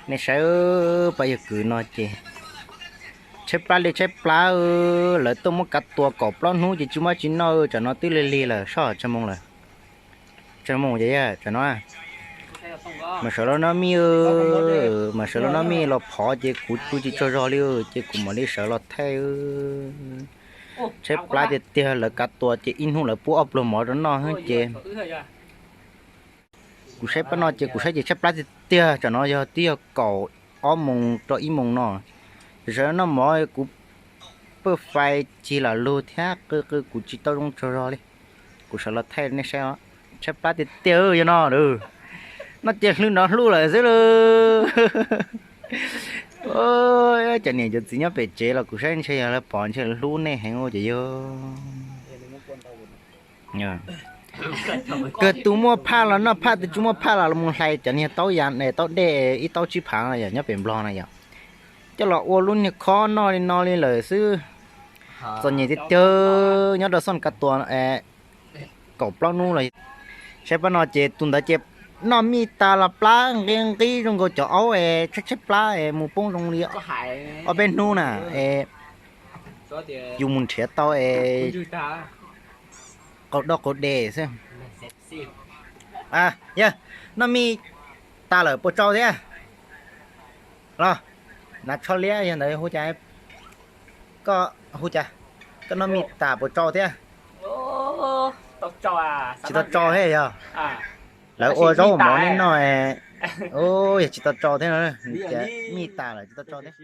Nej saib, pab yawg kwv no ces tshaib plab li tshaib plab, lawv tuaj muab kav tua kaum plaub hnub ces tsis muaj tsi noj, tsam no twb lig lig lawm, soj tsawg moos lawm? Tsawg moos ces tsam no mas sawv los noj mij, mas sawv los noj mij los phov ces kuv pw tsis tsaug zog li, ces kuv mam li sawv los thaij. Tshaib plab tiag tiag, lawv kav tua ces ib hnub lawv pub ob pluag mov rau noj xwb ces kuv saib pab no ces kuv saib ces tshaib plab tiag tiag, tsam no yog twb yog kaum ob moos rau ib moos no, sawv noj mov kuv pawj fais cig lam lug thiab qw qw kuv tsis tau zoo tsaug zog li. Kuv sawv los thaij nej saib os, tshaib plab tiag tiag yog no. Noj ces hlwb nrov hlub lawm xwb lauj. Cov niam cov txiv nyob pem tsev los kuv saib ntshe yog lawv pom ntshe lawv hlub nej heev ua ces yog. Kawg tus muaj phaj los noj phaj, tus tsis muaj phaj los mus hlais cov niag taub ya, taub dej ib taub tsib phav no yog nyob pem Nplog na yom, coj los ua lub niag khob noj li no li lawm xwb. Txom nyem tiag tiag, nyob rau xoj kav tua kaum plaub hnub los. Saib pab no ces tus ntawd ces noj mij tas los plab nqi nqib zoo nkaus cov aub es tshaib tshaib plab es mus poob zoo li ob peb hnub na es yus mus nrhiav tau es qaug doj qaug dej xwb. Yog noj mij tas lawm puas tsau thiab? Los, nav tsho liab yog ntawd hu cas? Koj hu cas? Koj noj mij tas puas tsau thiab? Tsis tau tsau thiab yog? Lawv ua zaub mov nej noj, yog tsis tau tsau thiab no, mij tas lawm tsis tau tsau thiab.